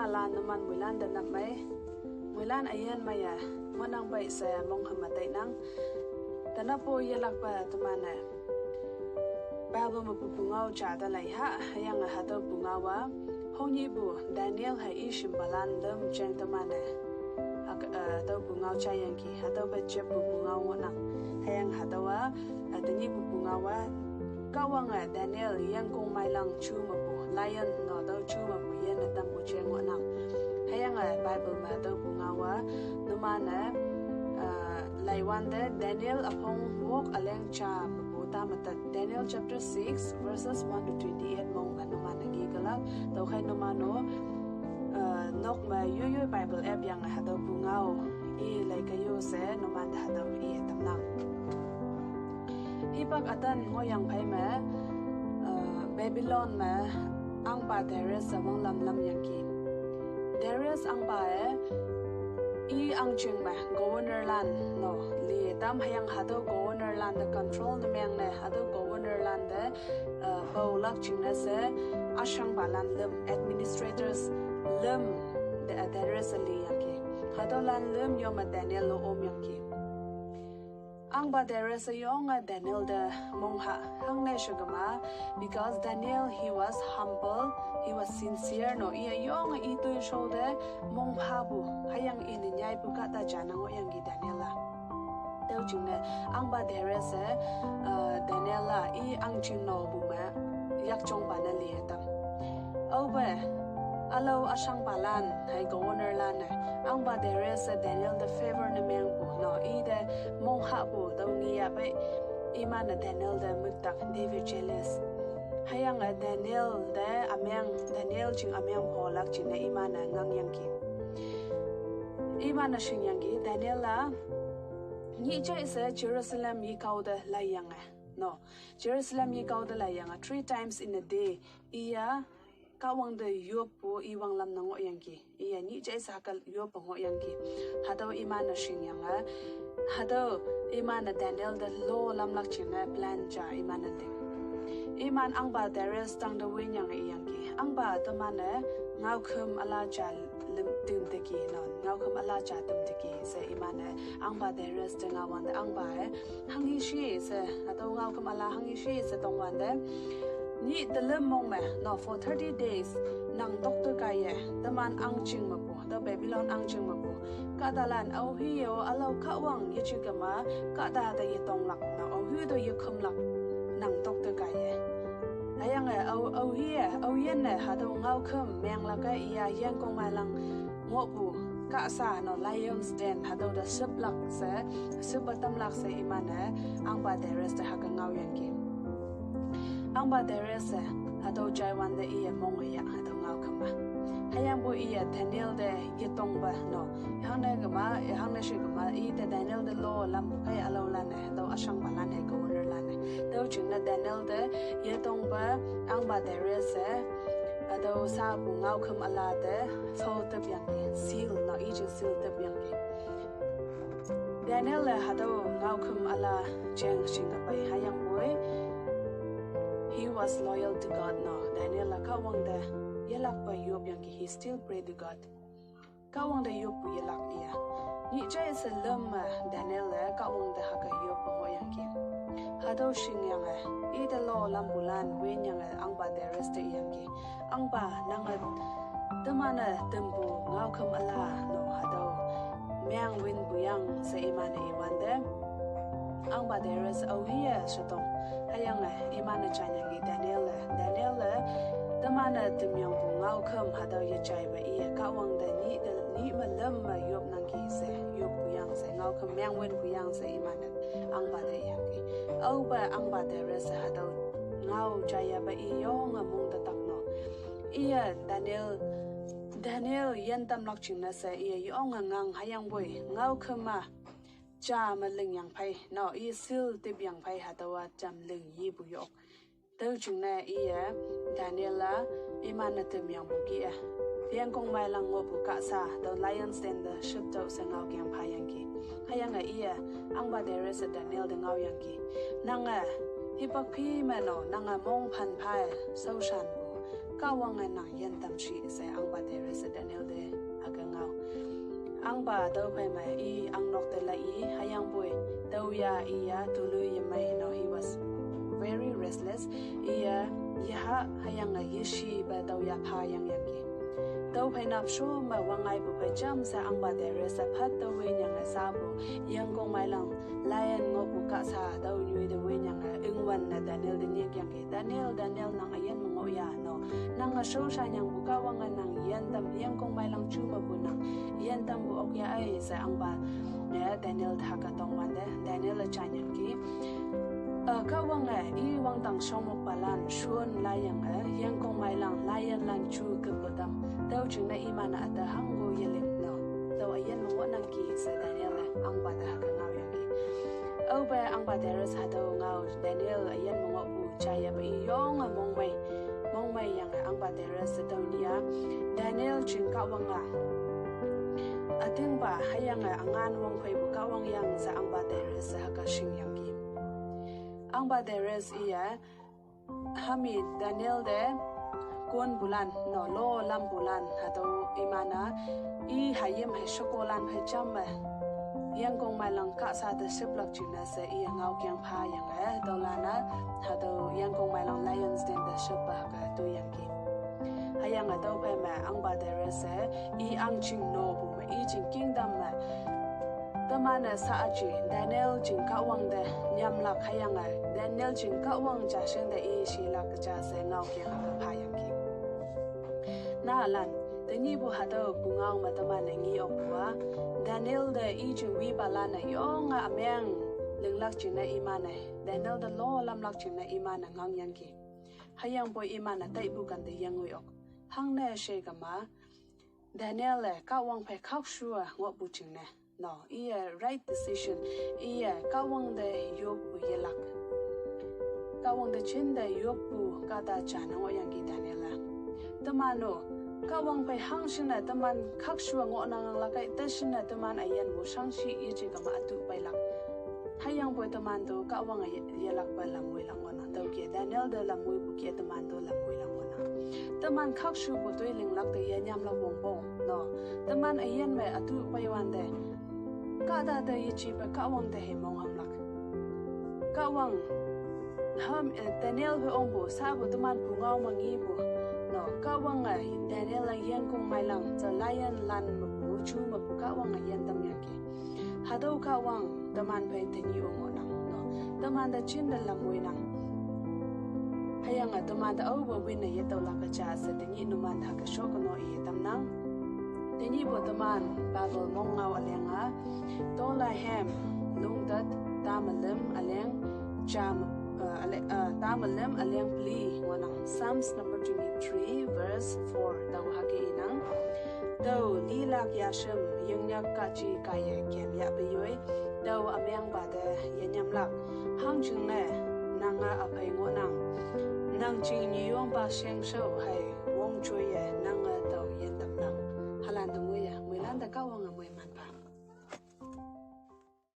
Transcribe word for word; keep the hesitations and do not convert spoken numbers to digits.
Ala numan muilan danap mai, muilan ayan maya, manang bai saya mong hamatai nang. Danap po yalak pa tumana. Bible ma pu pungao cha da lai ha, hayang a hatau pungao a. Hong yi bu Daniel ha i shim balan lem cheng tumana. Ak, eh, hatau pungao cha yang ki, hatau ba chep bu pungao nang. Hayang hatau a, eh, danyi bu pungao a. Kawang a Daniel yang kong mai lang chu ma pu, lion no dau chu ma pu yan a tam bu cheng nang. Hayang a Bible ma hatau pungao a, numana, eh, lai wan de Daniel apong wok aleng cha ma pu ta ma ta Daniel chapter six, verses one to twenty-eight mong ma numana ngi galak, tau khai numano, eh, nok ma yu yu Bible app yang a hatau pungao, i lai ka yu se numana hatau i tam nang. Hipak atan ngo yang phai ma, eh, Babylon ma, ang ba Darius a wang lam lam yang ki. Darius ang ba e, i ang ching ma, governor lan, no, li tam hayang hatau governor lan da control na meng ne, hatau governor lan da, eh, bau lak ching na se, ashang balan lem, administrators lem, da, Darius a li yang ki. Hatau lan lem yo ma Daniel lo om yang ki. Ang ba Darius a yong a Daniel da mong ha, hang ne shugama, because Daniel, he was humble, he was sincere, no, i a yong a i tu show da mong ha bu, hayang i ni nyai bu ka ta ja nang o yang ki Daniel a. Tau ching ne, ang ba Darius a, eh, Daniel a, i ang ching no bu ma, yak chong ba na li tam. Au ba, alau ashang balan, hai governor lan ne, ang ba Darius a Daniel da favor na meng bu, no, i da mong ha bu, tau ngi ya bai, i mana Daniel da muktak, David jealous. Hayang a Daniel da ameng, Daniel ching ameng pholak ching na i mana ngang yang ki. I mana shing yang ki, Daniel a, nyi chai se Jerusalem yi kau da lai yang e. No, Jerusalem yi kau da lai yang a, three times in a day. Iya, kawang da yop pu i wang lam na ngo yang ki. Iya, nyi chai sa ka yop pu ngo yang ki. Hatau i mana shing yang a. Hatau i mana Daniel da lo lam lak ching na plan cha i mana ding. I man ang ba Darius tang da wen yang i yang ki. Ang ba ta mana ngau khum ala cha lim tim te ki, no. Ngau khum ala cha tim te ki. Se i mana ang ba Darius da ngau wan da ang ba e. Hang i shi se, hatau ngau khum ala hang i shi se tong wan de. Nyi da lem mong me, no, for thirty days, nang tok te kai e, teman ang ching ma pu, tau Babylon ang ching ma pu. Ka ta lan au hi yo, alau kawang ye chi kama, ka ta da ye tong lak, no, au hi do ye khum lak, nang tok te kai e. Hayang e, au, au hi e, au yen e, hatau ngau khum, meng lak e, iya, yen kong mai lang, ngo pu, ka sa, no, lion's den, hatau da sup lak se, sup ba tam lak se i mana, ang ba Darius da ha ka ngau yang ki. Ang ba Darius e, hatau chai wan da i e mong ya, hatau ngau khum ba. Hayang bu i e Daniel da ye tong ba, no. Hang ne kama, hang ne shi kama, i da Daniel da lo lam bu kai alau lan e, hatau ashang balan e, governor lan e. Tau ching na Daniel da ye tong ba, ang ba Darius e, hatau sa bu ngau khum ala da, fau tep yang ki, seal, no, i ching seal tep yang ki. Daniel le hatau ngau khum ala cheng shing ka pai hayang boi. He was loyal to God, no. Daniel le kawang da yalak pa yop yang ki, he still pray to God. Kawang da yop pu yalak iya. Nyi chai se lem ma Daniel le kawang da ha ka yop pu ho yang ki. Hatau shing yang e, i da lo lam bulan wen yang e ang ba Darius da yang ki. Ang ba nang e, teman e, tempu ngau khum ala, no, hatau. Meng win bu yang se i mana i wan de. Ang ba Darius au hi e shatong. Hayang e, i mana chan yang i Daniel le. Daniel le, teman e, tem yang bu ngau khum hatau ye chai ba i e kawang da nyi da nyi ma lem ma yop nang ki se. Yop bu yang se ngau khum meng win bu yang se i mana. Ang ba da yang ki. Au ba ang ba Darius hatau ngau chai ya ba i yong a mong da tak no. Iya Daniel, Daniel yan tam lak ching na se iya yong a ngang hayang boi ngau khum ma. Cha ma ling yang phai, no, i seal tip yang phai hatau a cham ling yi bu yok. Tau ching na iya Daniel a i mana tem yang bu ki a. Yang kong mai lang ngo bu ka sa, tau lion's den da ship tau se ngau kiang pha yang ki. Hayang a iya, ang ba Darius a Daniel da ngau yang ki. Nang a, hipak pi ma no, nang a mong phan pha e, sau shan bu. Kahwange nang yintam shi she ahngpa Darius-e Daniel te hüke ngao. Ahngpa tüophei me i ahngnok te lai i, hüyangpoi tüo ya i ya tulu yemei no, he was very restless. Iye, yeha, hüyange yeshipe tüo ya pha yangyangki. Tüophei nap sho me wangngaipu phei jamshe ahngpa Darius-e phat tüo weinyange sapu, yengkong meilang, lion ngohpu kahsa tüo nyoi te weinyange, üngwan ne Daniel te nyikyangki. Daniel, Daniel, nang üyin me ngoh ya no. Nange shaoshanyangpu Kahwange nang yintam, yengkong meilang ju mepu nang yintampu ok ya ei she ahngpa, eh, Daniel te hüke tongwante, Daniel-e janyangki. Eh, Kahwange i wangdang shongmokpalan shon laiyange, yengkong meilang lionlan ju kepu tam. Tüo jingne iman-e üte hangko yeling no. Tüo üyin me ngohnangki she Daniel-e ahngpa te hüke ngaoyangki. Aope ahngpa Darius hatüo ngao Daniel üyin me ngohpu jayape i yonge mongmei, mongmeiyange ahngpa Darius-e tüo nia, Daniel jing Kahwang-a, ütingpa hüyange üngan wongpheipu Kahwang yang she ahngpa Darius-e hüke shingyangki. Ahngpa Darius iye, hami Daniel te konpulan no, lo lampulan hatüo iman-a, i hayim hei shekolan phei jam me, yengkong meilang kahsa te shiplak jingne she iye ngaokeng phayange, tüolan-a hatüo yengkong meilang lion's den te shippa hüke toiyangki. Hüyange tüophei me ahngpa Darius-e, i ahngching nopu me, i jing kingdom me, teman-e sa aji, Daniel jing Kahwang te nyamlak hüyange, Daniel jing Kahwang jashing te i shilak ja she ngaokeng hüke phayangki. Naolan, tenyihpu hatüo pungao me teman-e nge okpu-a, Daniel te i jing wipalan-e yonge ümeng linglak jingne iman-e, Daniel te lo lamlak jingne iman-e ngangyangki. Hüyangpoi iman-e taipu kante yengoi ok. Hangne she kema, Daniel-e Kahwang phei khakshu-a ngohpu jingne no, iye right decision, iye Kahwang te yoppu yelak. Kahwang te jinte yoppu kahta ja ne ngohyangki Daniel-a. Teman-o, Kahwang phei hangshinne teman khakshu-a ngohnang lakkei, teshinne teman üyin mo shangshi yeje kema ütu peilak. Hüyangpoi teman to Kahwange ye-, yelakpe lam woilak ngohnang. Tüoke Daniel te lam woipu ke teman to lam woilak ngohnang. Teman khakshupu toi linglak te yenyamlak wongpong no. Teman üyin me ütu peiwante, kahta te yejepe Kahwang te hei monghamlak. Kahwang, ham, eh, Daniel phei ongpu, sapu teman pungao me ngepu no. Kahwange Daniel-a yengkong meilang, ja lionlan mepu, ju mepu Kahwange yintamyangki. Hatüo Kahwang teman phei tenyih-o ngohnang no. Teman te jinte lam woinang. Hüyange teman te aope winne yetüolak-e ja she tenyih numan hüke shokono iye tamnang. Tenyihpu teman Bible mong ngao üleng-a, Tolahem lungtat, tamelüm üleng, jam, eh, üle-, eh, tamelüm üleng peli ngohnang. Psalms number twenty-three, verse four. Tao hüke inang. Tao lilak yashem yingnyak kahji kaiye kem yahpe yoi. Tao ümengpa te yenyamlak. Hangjingne nange üphei ngohnang. Nang jing nyiyongpa shengshao hei wongjoiye nange tao yintamnang. Hülan te ngoiye, moilan te Kahwange moiman.